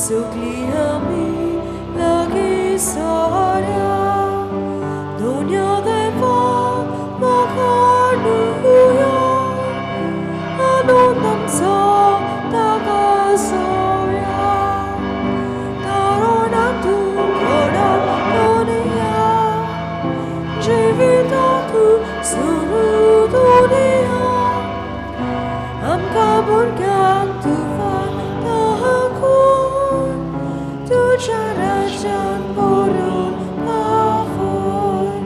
सगळीं आमी लागीं साऱ्या दोन्या देवाक वाखाणुया आनंद आमचो ताका सोया तरुणा तूं घडप दुनिया जिविता तूं सुरू दुनिया आमकां भुरग्यांक तुफान दाखोवन तुज्या राज्यान भरून पावय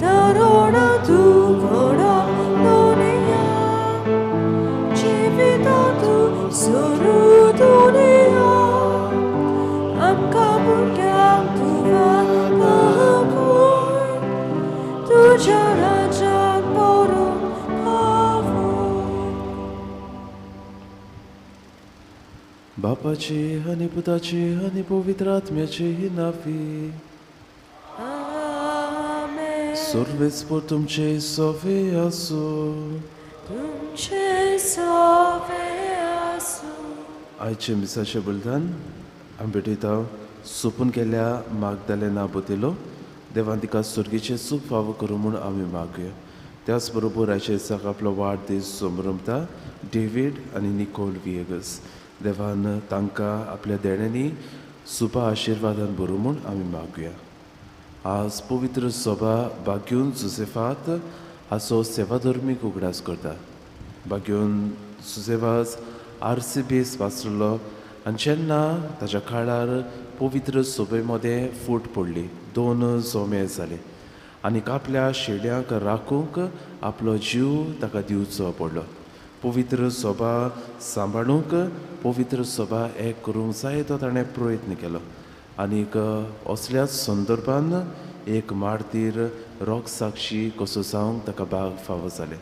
तरुणा तूं घडप दुनिया जिविता तूं सुरू दुनिया आमकां भुरग्यांक तुफान दाखोवन तुज्या राज्यान भरून पावय. बापाची आनी पुताची आनी पवित्र आत्म्याची नाफी. आमेन. सर्वेस्पर तुमचे सोवे आसूं. तुमचे सोवे आसूं. आयचे मिसाचे बलिदान आमी भेटयता सोंपून गेल्ल्या मागदालेना बोतेलो देवान तिका सुर्गीचें सूख फावो करूं म्हूण आमी मागया. त्याच बरोबर आयच्या दिसाक आपलो वाडदीस संभ्रमता डेवीड आनी निकोल विएगस देवान तांकां आपल्या देण्यांनी सुपा आशिर्वादान भरूं म्हूण आमी मागया. आज पवित्र सभा बाग्यून जुसेफात हाचो सेवाधर्मीक उगडास करता. बाग्यून जुसेफास आरसीबीस वाचलो आनी जेन्ना ताच्या काळार पवित्र सभे मदें फूट पडली, दोन जोमे जाले आनी आपल्या शेड्यांक राखूंक आपलो जीव ताका दिवचो पडलो. पवित्र सभा सांबाळूंक पवित्र सभा एक करूंक जाय तो ताणें प्रयत्न केलो आनीक असल्याच संदर्भान एक मार्तीर रोग साक्षी कसो जावंक ताका भाग फावो जालें.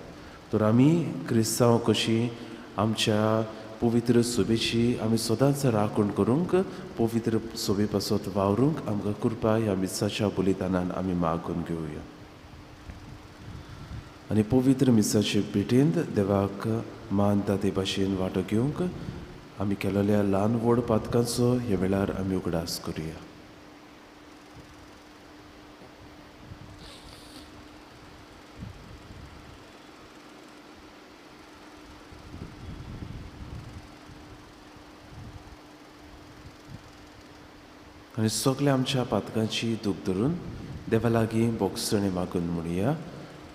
तर आमी क्रिस्तांव कशी आमच्या पवित्र सभेची आमी सदांच राखण करूंक पवित्र सभे पासत वावरूंक आमकां कृपा ह्या मिसाच्या बलिदानान आमी मागून घेवया. आनी पवित्र मिसाचे भेटेंत देवाक मानता ते भाशेन वांटो घेवंक आमी केलेल्या ल्हान व्हड पातकांचो ह्या वेळार आमी उगडास करुया. आनी सगल्या आमच्या पातकांची दूख धरून देवा लागीं बोगसणी मागून म्हणुया.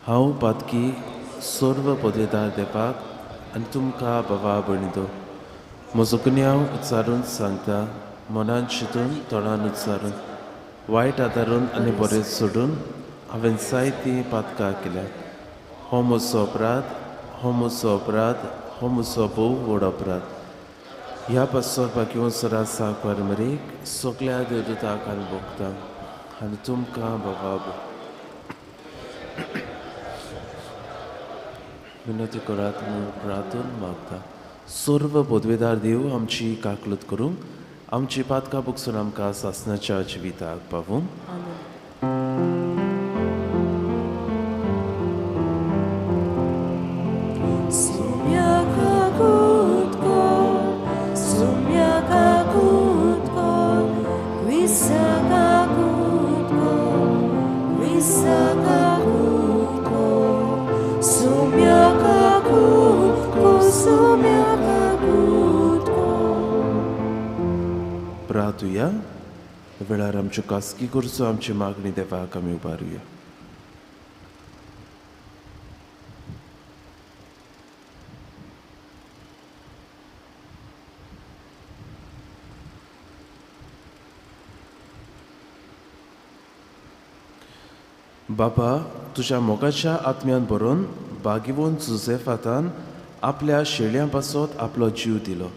हांव पातकी सर्व पदवेदार देवाक आनी तुमकां बाबा भयणीचो म्हजो गुन्यांव उच्चारून सांगता, मनान चिंतून तोंडान उच्चारून वायट आदारून आनी बरें सोडून हांवें जायतीं पातकां केल्यात. हो म्हजो अपराध, हो म्हजो अपराध, हो म्हजो भोव व्हड अपराध. ह्या पासत बाकी सरा साकवार मरेक सगल्या देवदूताक आनी भोगता आनी तुमकां बाबा विनती करात म्हूण प्रार्थून मागता. सर्व पदवेदार देव आमची काकलत करूंक आमची पातकां बगसून आमकां सासणाच्या जिविताक पावूंक. प्रार्थुया वेळार आमच्यो खासगी करचो आमची मागणी देवाक आमी उबारुया. बाबा तुज्या मोगाच्या आत्म्यान बरोवन बागिवोन जुझेफातान आपल्या शेळयां पासत आपलो जीव दिलो.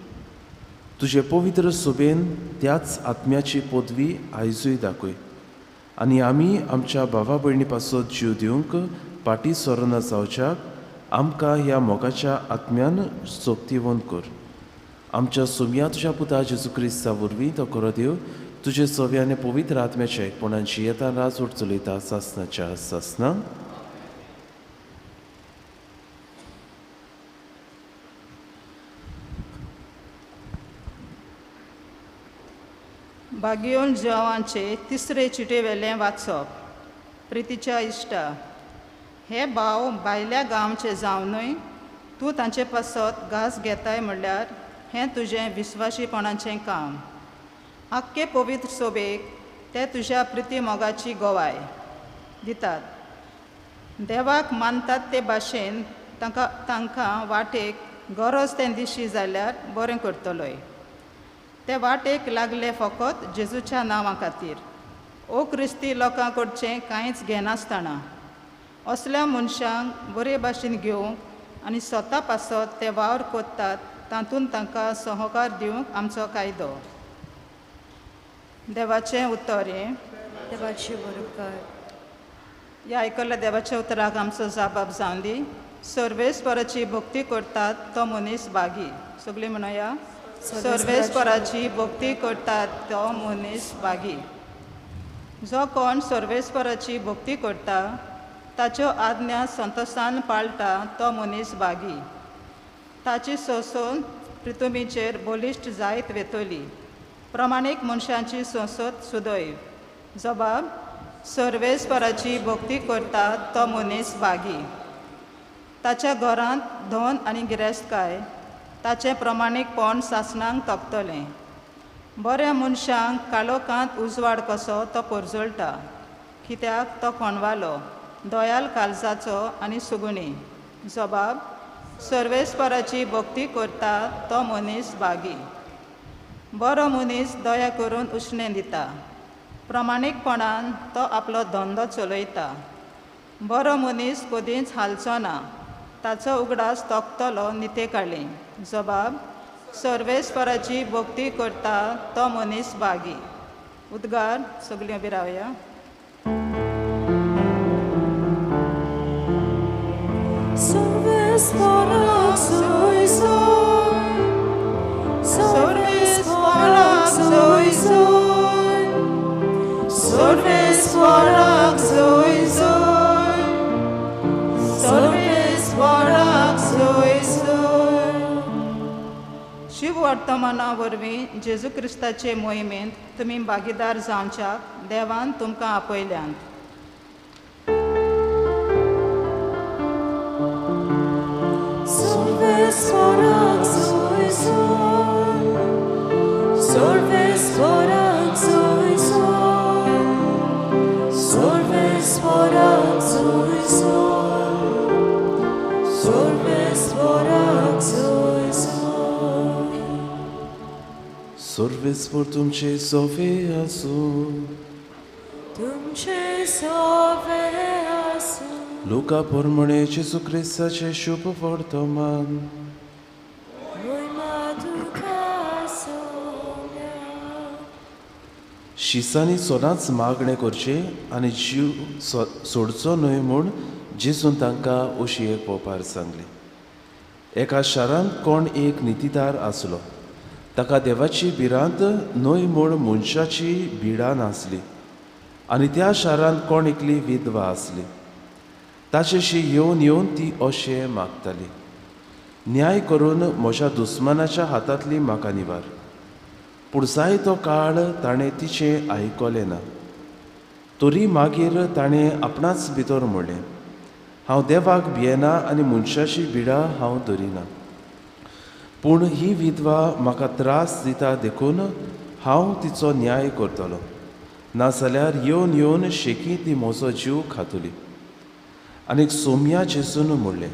तुजे पवित्र सोबेन त्याच आत्म्याची पदवी आयजूय दाखय आनी आमी आमच्या भावा भयणी पासत जीव दिवंक फाटीं सरना जावच्याक आमकां ह्या मोगाच्या आत्म्यान सोक्तिवंत कर. आमच्या सोम्या तुज्या पुता जेजू क्रिस्ता वरवीं तो खरो देव तुजे सवे आनी पवित्र आत्म्याच्या एकपणान जियेता राजवट चलयता सासनाच्या सासना. बागियोन जेवांचे तिसरे चिटयेवेलें वाचप. प्रितीच्या इश्टा, हे भाव भायल्या गांवचे जावनूय तूं तांचे पासत घास घेताय म्हणल्यार हें तुजें विस्वाशीपणाचें काम. आख्खे पवित्र सोबेक ते तुज्या प्रिती मोगाची गवाय दितात. देवाक मानतात ते भाशेन तांकां वाटेक गरज तें दिशी जाल्यार बरें करतलोय. ते वाटेक लागले फकत जेजूच्या नांवा खातीर. ओ क्रिस्ती लोकां कडचें कांयच घेनासतना असल्या मनशांक बरे भाशेन घेवंक आनी स्वता पासत ते वावर करतात तातूंत तांकां सहकार दिवंक आमचो कायदो. देवाचें उतर हें. देवाचे बरोबर. ह्या आयकल्ल्या देवाच्या उतराक आमचो जाबाब जावन दी. सर्वेस्पराची भक्ती करतात तो मनीस भागी. सगळीं म्हणया, सर्वेस्पराची भक्ती करतात तो मनीस भागी. जो कोण सर्वेस्पराची भक्ती करता ताच्यो आज्ञा संतोसान पाळटा तो मनीस भागी. ताची सोंसून पृथ्वीचेर बलिश्ट जायत वेतली. प्रमाणीक मनशांची संसद सुदैव. जबाब, सर्वेस्पराची भक्ती करता तो मनीस भागी. ताच्या घरांत धन आनी गिरेस्तकाय ताचें प्रमाणीकपण सासणांक तोपतलें. बऱ्या मनशांक काळोखांत उजवाड कसो तो परजळटा, कित्याक तो कोणवालो दयाल काळजाचो आनी सुगुणी. जबाब, सर्वेस्पराची भक्ती करता तो मनीस भागी. बरो मनीस दया करून उश्णें दिता. प्रमाणीकपणान तो आपलो धंदो चलयता. बरो मनीस कदींच हालचो ना, ताचो उगडास तोखतलो निते काळी. जबाब, सर्वेस्पराची भक्ती करता तो मनीस भागी. उद्गार. सगळीं उबी रावया. सर्वेस्पराक सोय सोय, सर्वेस्पराक सोय सोय, सर्वेस्पराक सोय सोय, सर्वेस्पराक सोय सोय. शिव वर्तमाना वरवीं जेजू क्रिस्ताचे मोहिमेंत तुमी भागीदार जावच्याक देवान तुमकां आपयल्यांत. सर्वेस्पराक सोय सोय, सर्वेस्पराक सोय सोय, सर्वेस्पराक सोय सोय, सर्वेस्पराक सोय सोय. सर्वेस्पर तुमचे सोफे आसूं. तुमचे सोफे आसूं. लुका प्रमाणे जेजू क्रिस्ताचें शुभ वर्तमान. मोहिमा तुका सोम्या. शिसांनी सदांच मागणें करचें आनी जीव सोडचो न्हय म्हूण जेजून तांकां अशी एक ओपार सांगली. एका शारांत कोण एक नितीदार आसलो. ताका देवाची भिरांत न्हय म्हूण मनशाची भिडा नासली. आनी त्या शारांत कोण एकली विधवा आसली. ताचेशी येवन येवन ती अशें मागताली, न्याय करून म्हज्या दुस्मानाच्या हातांतली म्हाका निवार. पूण जायतो काळ ताणें तिचें आयकलें ना. तरी मागीर ताणें आपणाच भितर म्हणलें, हांव देवाक भियेना आनी मनशाची भिडा हांव धरिना. पूण ही विधवा म्हाका त्रास दिता देखून हांव तिचो न्याय करतलो, नाजाल्यार येवन येवन शेकी ती म्हजो जीव खातली. आनीक सोम्या जेजून म्हणलें,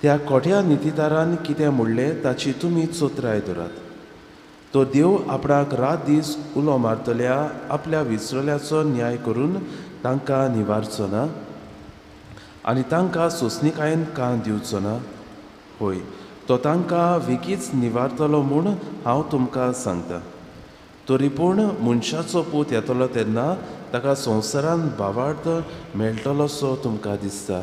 त्या कोठ्या नितीदारान कितें म्हणलें ताची तुमी चोत्राय धरात. तो देव आपणाक रात दीस उलो मारतल्या आपल्या विसरल्याचो न्याय करून तांकां निवारचो ना आनी तांकां सोंसणीकायेन कान दिवचो ना. होय, तो तांकां वेगीच निवारतलो म्हूण हांव तुमकां सांगता. तरी पूण मनशाचो पूत येतलो तेन्ना ताका संवसारान भावार्थ मेळटलोसो तुमकां दिसता.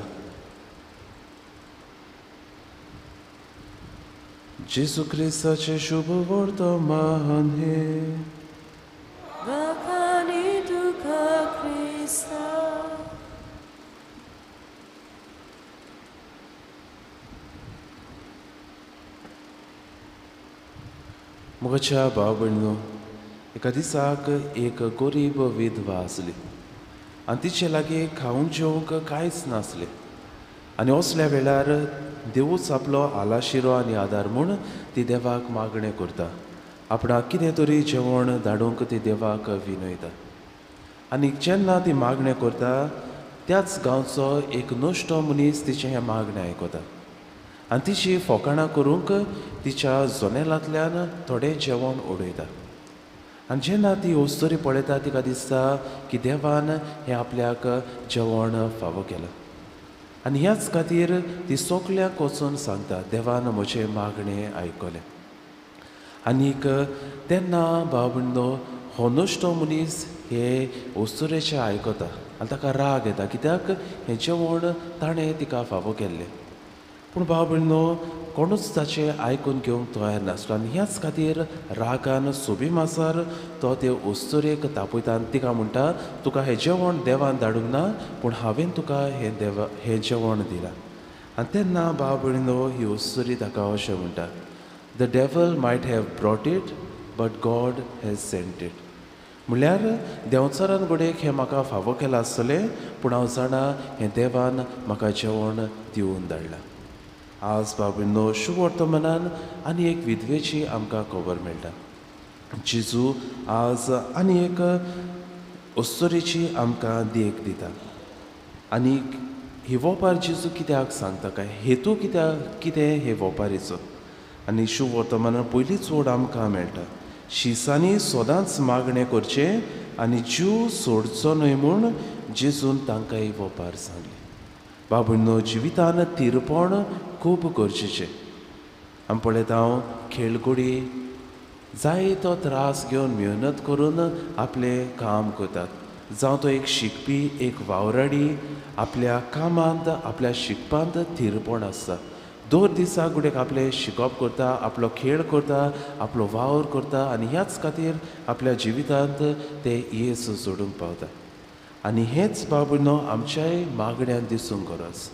जेजू क्रिस्ताचें शुभ वर्तमान हें. बखानी तुका क्रिस्ता. म्हज्या भाव भयणींनो, एका दिसाक एक गरीब विधवा आसली आनी तिचे लागीं खावंक जेवंक कांयच नासलें आनी असल्या वेळार देवूच आपलो आलाशिरो आनी आदार म्हूण ती देवाक मागणें करता, आपणाक कितें तरी जेवण धाडूंक ती देवाक विनयता. आनी जेन्ना ती मागणें करता त्याच गांवचो एक नश्टो मनीस तिचें हें मागणें आयकता आनी तिची फोकाणां करूंक तिच्या जनेलांतल्यान थोडें जेवण उडयता. आनी जेन्ना ती अस्तुरी पळयता तिका दिसता की देवान हें आपल्याक जेवण फावो केलां आनी ह्याच खातीर ती सगल्याक वचून सांगता, देवान म्हजें मागणें आयकलें. आनीक तेन्ना भाव भयणो हो नश्टो मनीस हे अस्तुरेचें आयकता आनी ताका राग येता, कित्याक हें जेवण ताणें तिका फावो केल्लें. पूण भाव भयणो कोणूच ताचें आयकून घेवंक तयार नासलो आनी ह्याच खातीर रागान सोबीमासार तो ते अस्तुरेक तापयता आनी तिका म्हणटा, तुका हें जेवण देवान धाडूंक ना, पूण हांवें तुका हें देवा हें जेवण दिलां. आनी तेन्ना भाव भयणो ही अस्तुरी ताका अशें म्हणटा, the devil might have brought it but God has sent it. म्हणल्यार देंवचारान घडयेक हें म्हाका फावो केलां आसतलें, पूण हांव जाणा हें देवान म्हाका जेवण दिवन धाडलां. आज बाबीनो शुभवर्तमानान आनी एक विधवेची आमकां खबर मेळटा. जेजू आज आनी एक अस्तुरेची आमकां देख दिता. आनी ही वोपार जेजू कित्याक सांगता काय, हेतू कित्याक कितें हे वोपारीचो? आनी शुभवर्तमानान पयलीच वड आमकां मेळटा, शिसांनी सदांच मागणें करचें आनी जीव सोडचो न्हय म्हूण जेजून तांकां ही वोपार सांगली. बाबूनो जिवितान थिरपण खूब गरजेचें. आमी पळयता हांव खेळगडी जाय तो त्रास घेवन मेहनत करून आपलें काम करतात, जावं तो एक शिकपी एक वावराडी आपल्या कामांत आपल्या शिकपांत थिरपण आसता. दर दिसा गुडेक आपलें शिकप करता, आपलो खेळ करता, आपलो वावर करता आनी ह्याच खातीर आपल्या जिवितांत ते येस जोडूंक पावता. आनी हेंच बाबूनो आमच्याय मागण्यान दिसूंक गरज.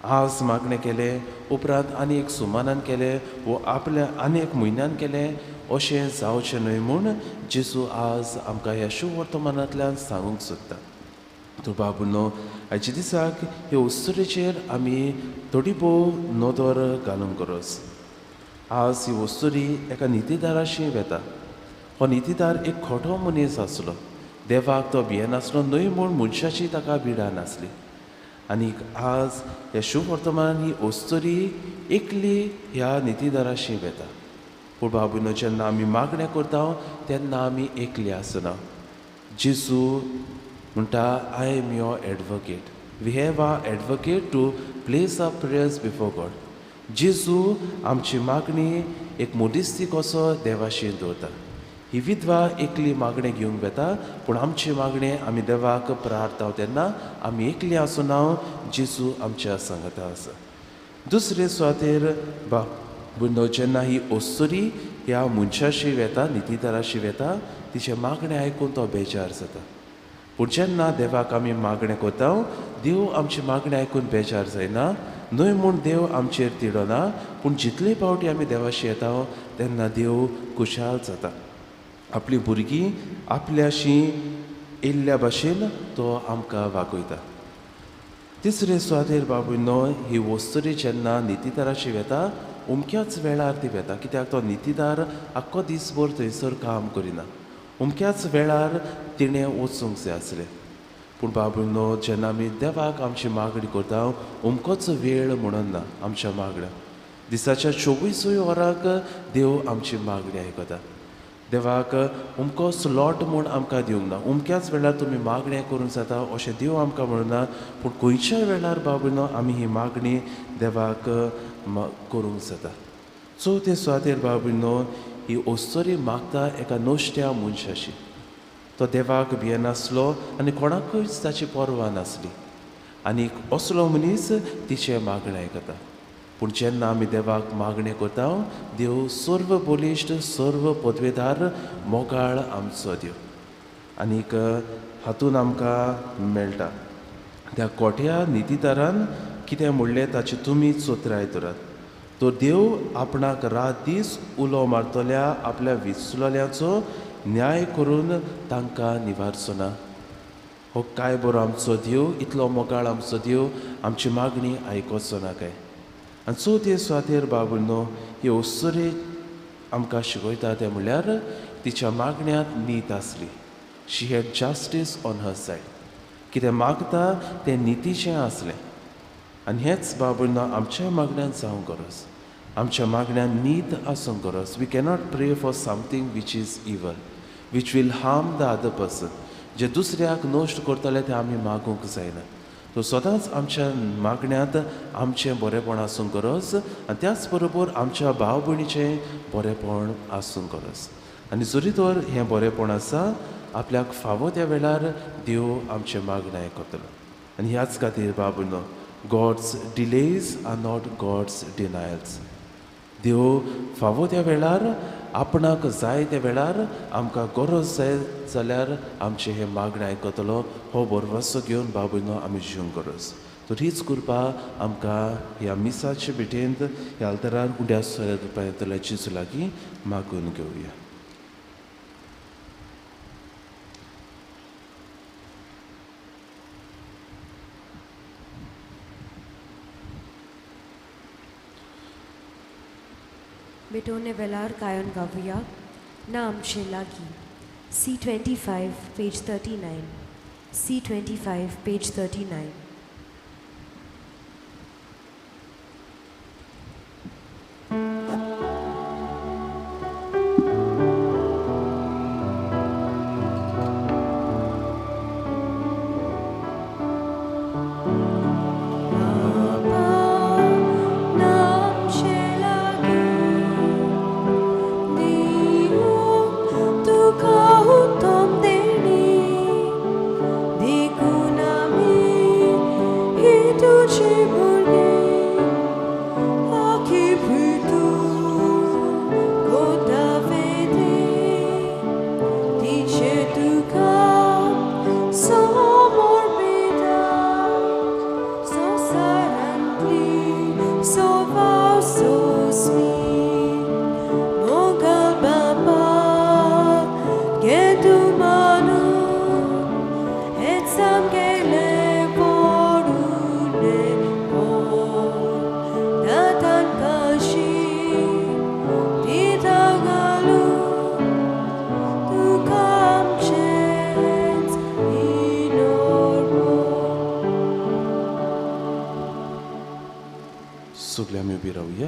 आज मागणें केलें उपरांत आनी एक सुमानान केलें वो आपल्या आनी एक म्हयन्यान केलें अशें जावचें न्हय म्हूण जेजू आज आमकां ह्या शुभवर्तमानांतल्यान सांगूंक सोदता. तर बाबूनो आयच्या दिसाक हे अस्तुरेचेर आमी थोडी भोव नदर घालूंक गरज. आज ही अस्तुरी एका नितीदाराशी वेता. हो नितीदार एक खोटो मनीस आसलो, देवाक तो भियेनासलो न्हय म्हूण मनशाची ताका भिडा नासली. आनी आज ह्या शुभवर्तमान ही अस्तुरी एकली ह्या नितीदाराशी वेता. पूण बाबूनो जेन्ना आमी मागणें करता तेन्ना आमी एकली आसना. जेजू म्हणटा, I am your advocate, we have a advocate to place our prayers before God. जेजू आमची मागणी एक मदिस्ती कसो देवाशी दवरता. ही विधवा एकली मागणें घेवंक वेता, पूण आमची मागणें आमी देवाक प्रार्थता तेन्ना आमी एकली आसना, जेजू आमच्या सांगाता आसा. दुसरे सुवातेर बाबूनो जेन्ना ही अस्तुरी ह्या मनशाशी वेता, नितीदाराशी वेता, तिचें मागणें आयकून तो बेजार जाता. पूण जेन्ना देवाक आमी मागणें करता देव आमची मागणें आयकून बेजार जायना, न्हय म्हूण देव आमचेर तिडना, पूण जितले फावटी आमी देवाशी येता तेन्ना देव खुशाल जाता. आपली भुरगीं आपल्याशी येयल्ल्या भाशेन तो आमकां वागयता. तिसरे सुवातेर बाबूनो ही वस्तुरी जेन्ना नितीदाराशी वेता अमक्याच वेळार ती वेता, कित्याक तो नितीदार आख्खो दीसभर थंयसर काम करिना, अमक्याच वेळार तिणें वचूंक जाय आसलें. पूण बाबूनो जेन्ना आमी देवाक आमची मागणी करता अमकोच वेळ म्हणून ना आमच्या मागण्या, दिसाच्या 24 वरांक देव आमची मागणी आयकता. देवाक अमको स्लॉट म्हूण आमकां दिवंक ना, अमक्याच वेळार तुमी मागणें करूंक जाता अशें देव आमकां म्हणना, पूण खंयच्याय वेळार बाबूनो आमी ही मागणी देवाक करूंक जाता. चवथे सुवातेर बाबूनो ही अस्तुरी मागता एका नश्ट्या मनशाशी. तो देवाक भियेनासलो आनी कोणाकूच ताची पर्वा नासली आनी असलो मनीस तिचें मागणें आयकता. पूण जेन्ना आमी देवाक मागणें करता देव सर्व बलिश्ट सर्व पदवेदार मोगाळ आमचो देव. आनीक हातून आमकां मेळटा त्या कोठ्या नितीदारान कितें म्हणलें ताची तुमी चोत्राय धरात. तो देव आपणाक रात दीस उलो मारतल्या आपल्या विचलोल्याचो न्याय करून तांकां निवारचो ना. हो काय बरो आमचो देव, इतलो मोगाळ आमचो देव आमची मागणी आयकोचो ना काय. आनी चवथे सुवातेर बाबुनो ही अस्तुरी आमकां शिकयता तें म्हणल्यार तिच्या मागण्यांत नीत आसली. She had justice on her side. कितें मागता तें नितीचें आसलें. आनी हेंच बाबुनो आमच्या मागण्यांत जावंक गरज, आमच्या मागण्यांत नीत आसूंक गरज. We cannot pray for something which is evil, which will harm the other person. जे दुसऱ्याक नश्ट करतले तें आमी मागूंक जायना. तो सदांच आमच्या मागण्यांत आमचें बरेंपण आसूंक गरज आनी त्याच बरोबर आमच्या भाव भयणीचें बरेंपण आसूंक गरज. आनी जरी तर हें बरेंपण आसा आपल्याक फावो त्या वेळार देव आमचें मागणें आयकतलो. आनी ह्याच खातीर बाबुनो, God's delays are not God's denials. देव फावो त्या वेळार आपणाक जाय त्या वेळार आमकां गरज जाय जाल्यार आमचें हें मागणें आयकतलो. हो भरवंसो घेवन बाबुनो आमी जिवंक गरज. तर हीच कृपा आमकां ह्या मिसाचे भेटेंत ह्या आल्तारार उड्या सोऱ्या रुपान येतल्या जेजू लागीं मागून घेवया. भेटोवणे वेळार गायन गावया ना आमचे लागीं. C25 page 39. C25 page 39. सगळे आमी उबी रावया.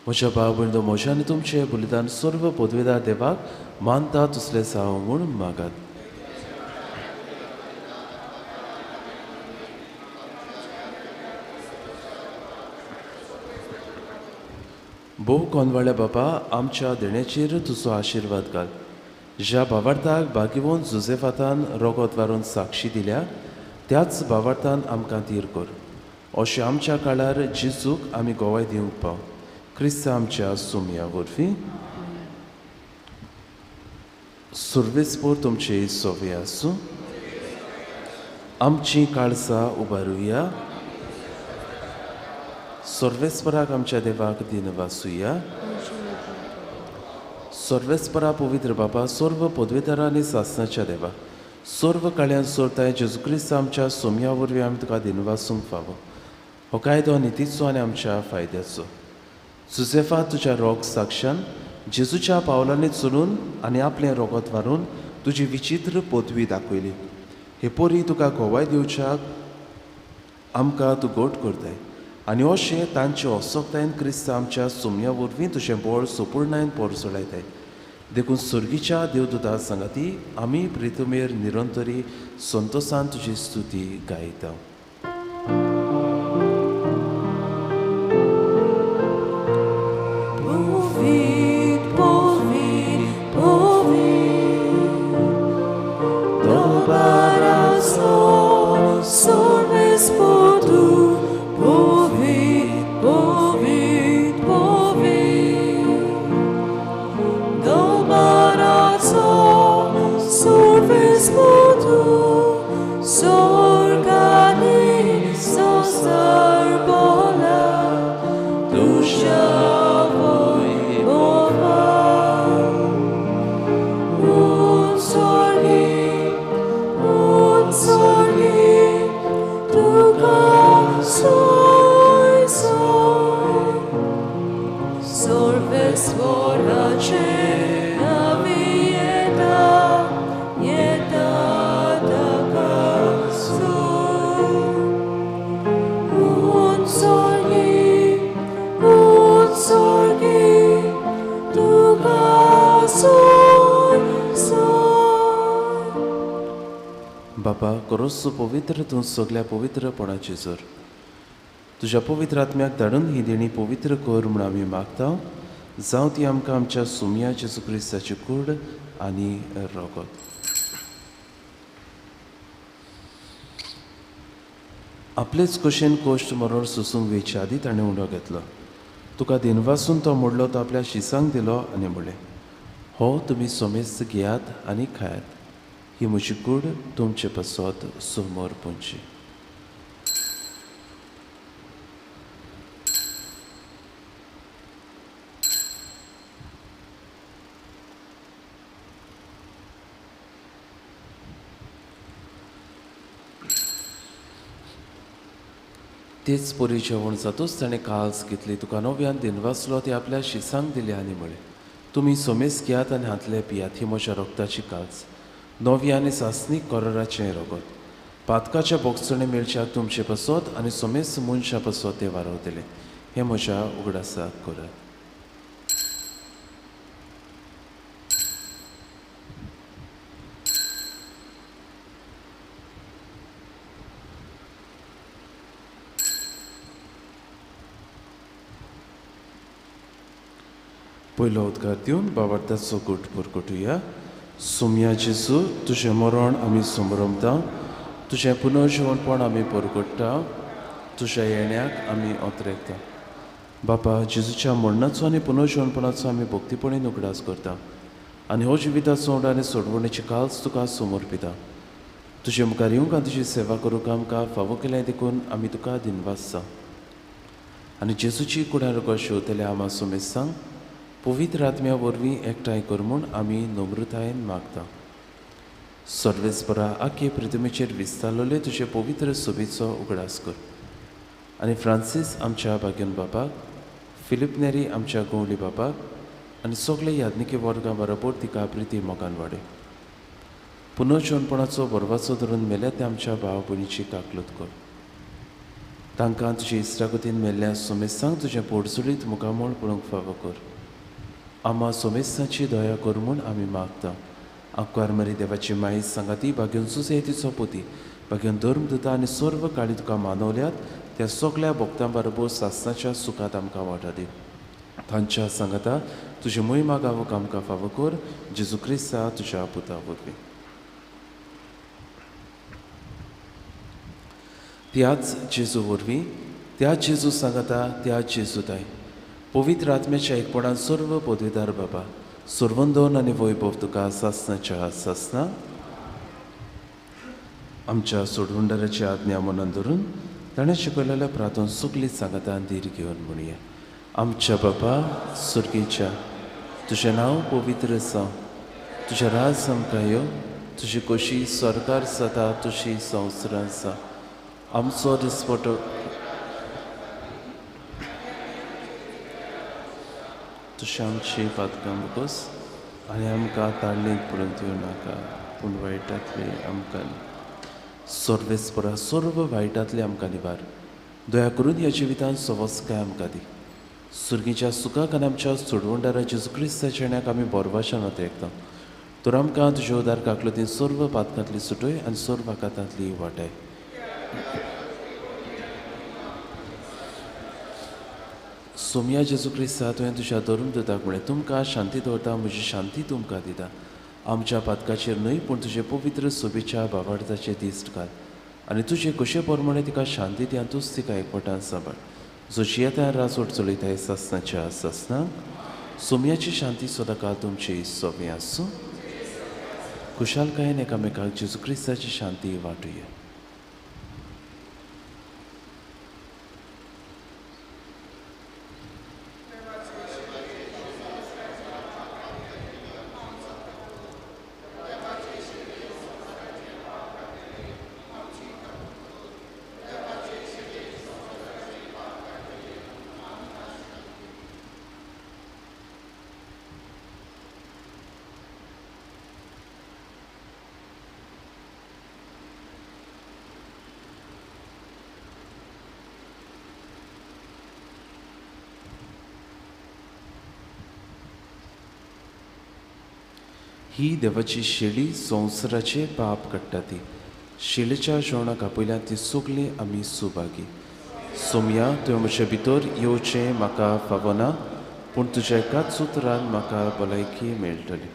म्हज्या भाव भयणींनो, म्हज्या आनी तुमचें बलिदान सर्व पदवेदार देवाक मानता तसलें जावं म्हूण मागात. भोव कोनवाळ्या बाबा, आमच्या देण्याचेर तुजो आशिर्वाद घाल. ज्या भावार्थाक भाग्यवंत जुजेफातान रोगत वारून साक्षी दिल्या त्याच भावार्थान आमकां धीर कर. अशें आमच्या काळार जेजूक आमी गोवाय दिवंक पाव. क्रिस्त आमच्या सुमया वरवीं. सुर्वेसपोर तुमचे सोवे आसूं. आमची काळसां उबारुया. सर्वेस्पराक आमच्या देवाक दिनवासुया. सर्वेस्परा पवित्र बाबा, सर्व पदवेदारा आनी सासनाच्या देवा, सर्व काळ्यान सोरताय जेजू क्रिस्त आमच्या सोमया वरवीं आमी तुका दिनवासूंक फावो. हो कायदो नितीचो आनी आमच्या फायद्याचो. जुजेफा तुज्या रोग साक्षान जेजूच्या पावलांनी चलून आनी आपलें रोगत वारून तुजी विचित्र पदवी दाखयली. हे परी तुका गोवाय दिवच्याक आमकां तूं गोट करताय आनी अशें तांचे असोक्तायेन क्रिस्त आमच्या सोमया वरवीं तुजें बळ सोपूर्णायन पोरसोळायताय. देखून सर्गीच्या देवदूता सांगाती आमी प्रितुमेर निरंतरी संतोसान तुजी स्तुती गायता. Sorgani. करोस पवित्र तूं सगल्या पवित्रपणाची जोर. तुज्या पवित्र आत्म्याक धाडून ही देणी पवित्र कर म्हूण आमी मागता. जावं ती आमकां आमच्या सुमया जेजू क्रिस्ताची कूड आनी रगत. आपलेच कशेन कोश्ट मरण सोसूंक वेचे आदी ताणें उंडो घेतलो. तुका दिनवासून तो मोडलो, तो आपल्या शिसांक दिलो आनी म्हणलें, हो तुमी सोमेस्त घेयात आनी खायात, ही म्हजी कूड तुमचे पासत समोर पुंची. तेच परी जेवण जातूच ताणें काल्स घेतली, तुका नव्यान दिनवासलो, ती आपल्या शिसांक दिली आनी म्हळें, तुमी सोमेस घेयात आनी हांतले पियात, ही म्हज्या रगताची काल्स, नवी आनी सासणीक कराराचें रगत, पातकाच्या बोगसणे मेळच्याक तुमचे पासत आनी सोमेस मनशा पासत तें वारवतलें. हें म्हज्या उगडासाक करात. पयलो उद्गार दिवन बाबार्थाचो गूट परगटुया. सोमया जेजू, तुजें मरण आमी समरमता, तुजें पुनर्जिवनपण आमी परगट्टा, तुज्या येण्याक आमी ओतरेकता. बापा, जेजूच्या मरणाचो आनी पुनर्जिवनपणाचो आमी भक्तीपणीन उगडास करता आनी हो जिविताचो आनी सोडवणेची काल्स तुका समर्पिता. तुजे मुखार येवंक आनी तुजी सेवा करूंक आमकां फावो केलें देखून आमी तुका दिनवासता. आनी जेजूची कुडां रगत शेवतल्या आमा सोमेस्तांक पवित्र आत्म्या वरवीं एकठांय कर म्हूण आमी नम्रतायेन मागता. सर्वेस्परा, आखे पृथ्वीचेर विस्तारलेले तुजे पवित्र सोबीचो उगडास कर आनी फ्रांसीस आमच्या भाग्यन बापाक, फिलीप नेरी आमच्या गवळी बापाक आनी सगळे याज्ञिकी वर्गां बरोबर तिका प्रिती मोगान वाडय. पुनर्जिवनपणाचो बरवाचो धरून मेल्या ते आमच्या भाव भयणीची काकलूत कर. तांकां तुजे इश्टागतीन मेल्ल्या सोमेस्तांक तुजें पोटसुडीत मुखामळ पळोवंक फावो कर. आमा सोमेस्तांची दया कर म्हूण आमी मागता. आंकवार मरी देवाची माई सांगाती, भाग्योन सुसे तिचो पोती, भाग्योन धर्म दिता आनी सर्व काळी तुका मानवल्यात त्या सगल्या भक्तां बरोबर सासणाच्या सुखांत आमकां वांटो दी. तांच्या सांगाता तुजे मोहिमा गावूंक आमकां फावो कर, जेजू क्रिस्ता तुज्या पुता वरवीं. त्याच जेजू वरवीं, त्याच जेजू सांगाता, त्याच जेजू ताय पवित्र आत्म्याच्या एकपणान सर्व पदवीदार बाबा, सर्वंदोन आनी वैभव तुका सासणाच्या सासना. आमच्या सोडवणदाराची आज्ञा मनान धरून ताणें शिकयलेल्या प्रार्थना सगळी सांगातान धीर घेवन म्हणया. आमच्या बाबा सुर्गेच्या, तुजें नांव पवित्र जावं, तुजें राज आमकां यो, तुजी खोशी सरकार जाता तुजी संवसारांत जावं. आमचो दिसपटो तुजें आमची पातकां मुकोस आनी आमकां ताळणेंत पडून दिवं नाका, पूण वायटांतले आमकां सर्वेस्परा सर्व वायटांतले आमकां निवार. दया करून ह्या जिवितांत सवस्काय आमकां दी. सुर्गीच्या सुखाक आनी आमच्या सोडवणदारा जेजू क्रिस्ताच्या येण्याक आमी बोरवाशान वता. तर आमकां तुज्या उदार काकलुतीन सर्व पातकांतली सुटय आनी सर्व आकांतांतली वाटाय. सोमया जेजू क्रिस्ता, तुवें तुज्या धर्म दिताक म्हळें, तुमकां शांती दवरता, म्हजी शांती तुमकां दिता. आमच्या पातकाचेर न्हय पूण तुजे पवित्र सोबीच्या बाबार्थाचे दिश्ट घाल आनी तुजे कशे प्रमाणे तिका शांती दी आनी तूंच तिका एकवटान सांबाळ, जो जियेता राजवट चलयता सासणाच्या सासणाक. सोमयाची शांती सदांकाळ तुमची सोबी आसूं. खुशालकायेन एकामेकाक जेजू क्रिस्ताची शांती वांटुया. ही देवाची शेळी संवसाराचे पाप काडटा ती शिलेच्या जेवणाक आपयल्या ती सगळीं आमी सुभागी. सोमया, तुवें म्हजे भितर येवचें म्हाका फावना, पूण तुज्या एकाच उतरान म्हाका भलायकी मेळटली.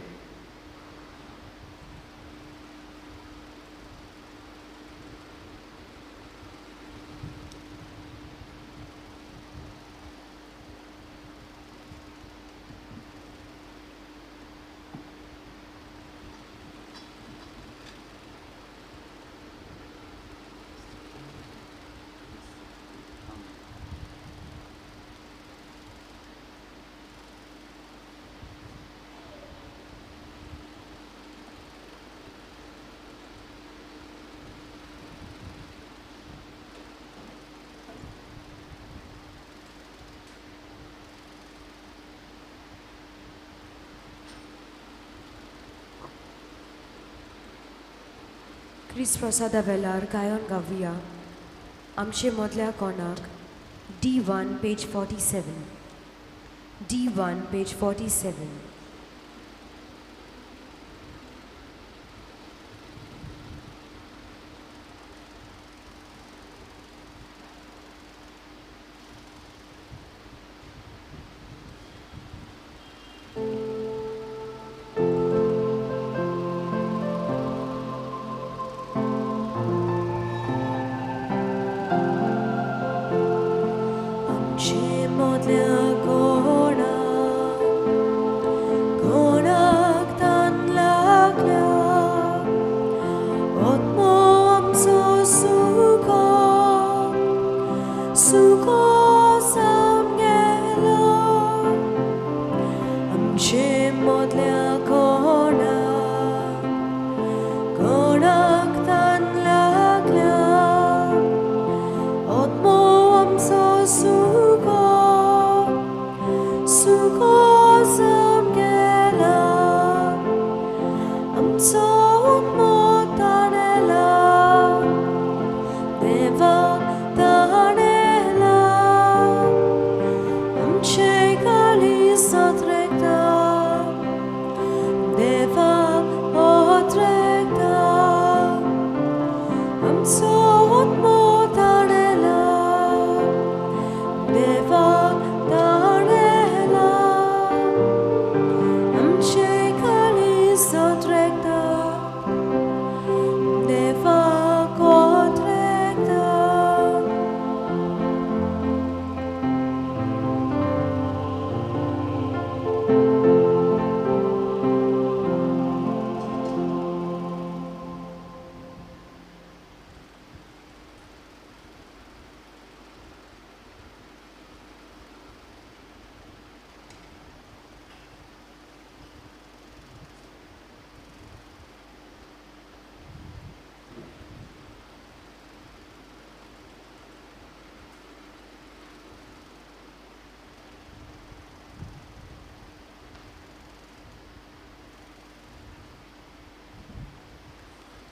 क्रिस्त प्रसादा वेलार गायन गावया आमचे मदल्या कोणाक D1 page 47 D1 page 47.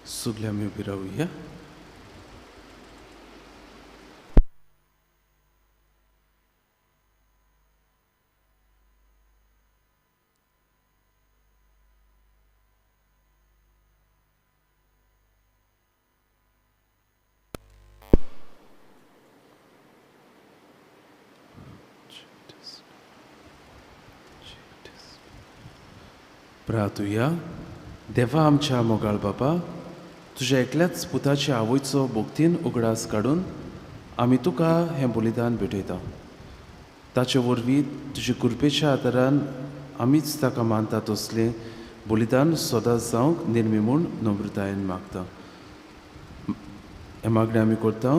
सगळे आमी उबी रावया. प्रार्थुया. देवा आमच्या मोगाळ बापा, तुज्या एकल्याच पुताचे आवयचो भक्तीन उगडास काडून आमी तुका हें बलिदान भेटयता. ताचे वरवीं तुजे कृपेच्या आदारान आमीच ताका मानता तसलें बलिदान सदांच जावंक निर्मी म्हूण नम्रतायेन मागता. हें मागणें आमी करता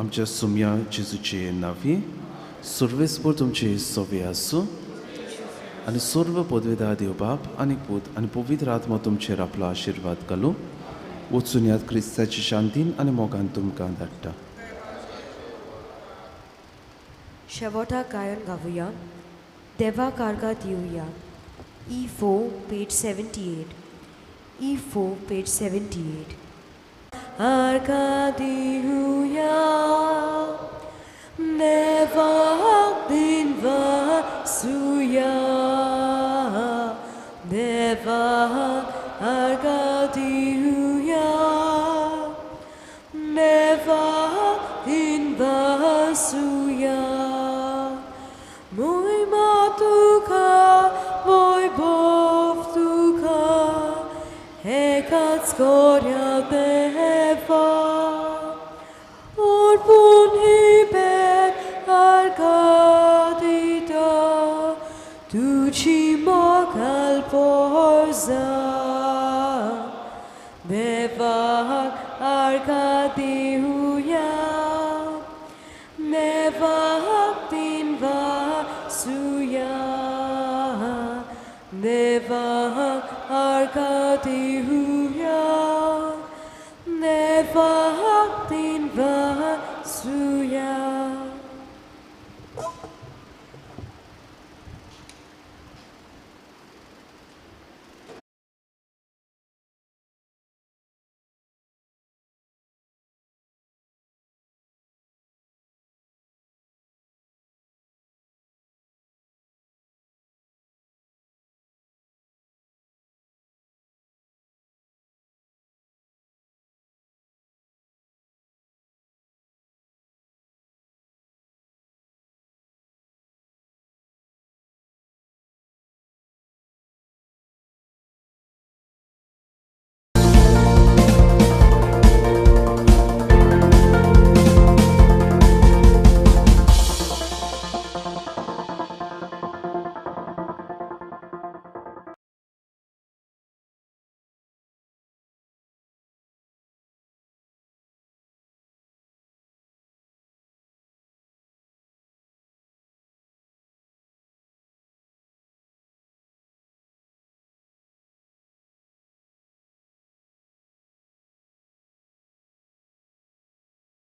आमच्या सुमया जेजूचे नांवी. सर्वेस्पर तुमचे सवे आसूं आनी सर्व पदवेदार देव बाप आनी पूत आनी पवित्र आत्मा तुमचेर आपलो आशिर्वाद घालूं. वचून याद क्रिस्ताची शांतीन आनी मोगान तुमकां धाडटा. शेवटा गायन गावया देवा कार्गा दिवया. E4 page 78 E4 page 78. आर्गा दिवया देवाक दिनवासुया देवाक आर्गा दिवया कोऱ्या देवा अर्पूण ही भेट आर्गां दिता तुजी मोगाल पोर जावं.